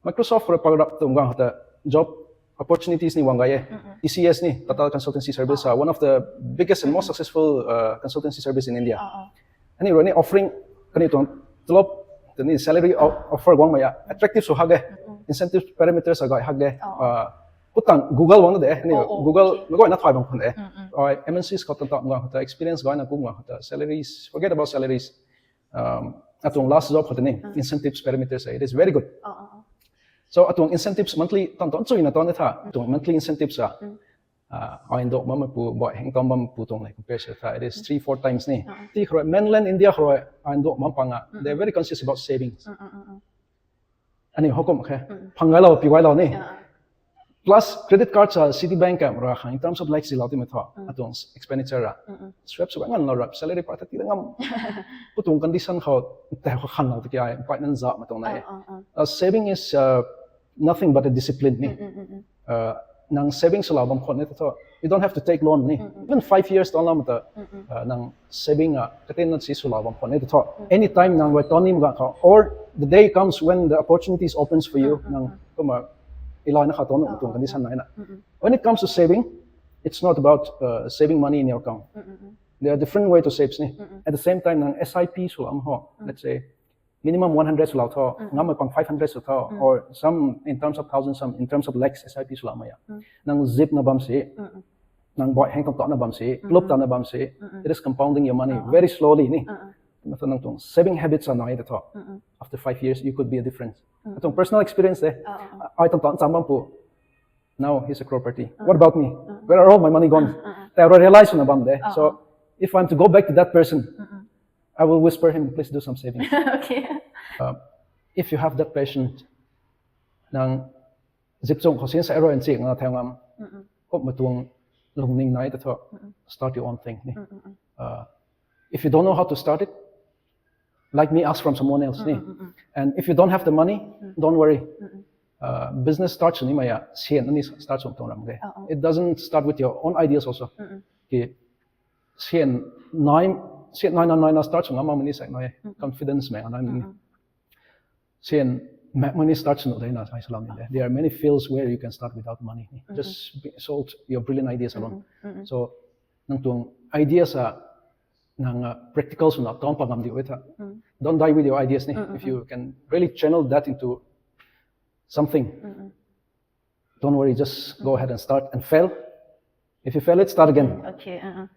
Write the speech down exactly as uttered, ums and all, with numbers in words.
Microsoft khou rui pakrap tuang gang hata job opportunities ni wang gay e. T C S ni, Tata Consultancy Service, uh, one of the biggest and most successful uh, consultancy service in India. Ani rui ni offering kani tuang tlop, tani salary o- offer guang maya attractive sw hak e, incentive parameters a gay hak e. Uh, putang Google wang de, ani Oh, oh, Google okay. Magoi na thay bang khun e. Mm, mm. Ai M N Cs khou tan tan guang hata experience gay na kum guang hata salaries, forget about salaries. Um, atuang last job hata ni incentives parameters e, it is very good. Oh, oh, oh. So atuang incentives monthly tan tan chui na tan tha. Atuang monthly incentives a uh, ai ndo mama pu boy heng tom bam pu tuang lai compare sa tha, it is three four times ni. Ti khou rui mainland India khou rui ai ndo mam pang a, they are very conscious about savings. Mm, mm, mm, mm. Ani hokum khe. Phang gay lo, pi gay lo ni. Yeah. Plus credit card sa Citibank kam ra khang in terms of like si lo ti ma tho. Atuang expenditure ra. Swap swap ngan lo rap salary pa ta ti da ngam. Putung condition khou te khou khan lo ti ai pai nan za ma tuang nai. Uh, uh, uh. Uh, saving is uh, nothing but a discipline ni. Mm, mm, mm, mm. Uh, nang saving sw la bam khon ni ta tho. You don't have to take loan ni. Mm, mm. Even five years tuang lam ta uh, nang saving a katin na si sw la bam khon ni ta tho. Mm. Anytime nang rui ton ni mga kha, or the day comes when the opportunities opens for you, mm, mm, nang mm, kuma ilai na kha ton Oh, tuang oh, condition oh. Nai na. Mm, mm. When it comes to saving, it's not about uh, saving money in your account. Mm, mm, mm. There are different way to save ni. Mm, mm. At the same time, nang S I P sw lam ho. Mm. Let's say, minimum one hundred sw lau tho, mm, ngam pang five hundred sw tho, mm, or some in terms of thousands, some in terms of lakhs, S I P sw lau maya. Mm. Nang zip na bam si, mm, mm, nang boy heng tong tong na bam si, mm, plup ta na bam si, mm, mm, it is compounding your money, uh-uh, very slowly ni. Uh-uh. Mata nang tuang saving habits a nai ta tho. Mm, mm. After five years, you could be a difference. Mm. Atuang personal experience de. Uh-uh. Ai tong tong cham bam pu. Now he's a crorepati. Uh-uh. What about me? Uh-uh. Where are all my money gone? Uh-uh. Tei realize na bam de. Uh-uh. So if I'm to go back to that person, mm, mm. I will whisper him, please do some savings. Okay. Uh, if you have that patient, nang zip chung khou sin sa ero en chik nga thang ngam. Mm-mm. Kop matuang lungning nai ta tho. Mm-mm. Start your own thing ni. Mm-mm. Uh, if you don't know how to start it, like me, ask from someone else ni. Mm-mm. And if you don't have the money, mm, don't worry. Mm-mm. Uh, business start sw ni maya, sian ni start sw tuang ram ge. Uh-uh. It doesn't start with your own ideas also. Mm-mm. Ki sian nai, sian nai na nai na start sw ngam ma ni sai nai. Mm-mm. Confidence mei nai ni. Mm-mm. Sian mak mani start sw nuh de na sai salam ni de. There are many fields where you can start without money. Mm-hmm. Just be, sold your brilliant ideas alone. Mm-hmm. Mm-hmm. So nang tuang ideas a nang uh, practical sw na tong pa ngam di we tha. Mm. Don't die with your ideas ni. Mm-hmm. If you can really channel that into something, mm-hmm, don't worry, just go ahead and start and fail. If you fail it, start again. Mm, okay. Uh-uh.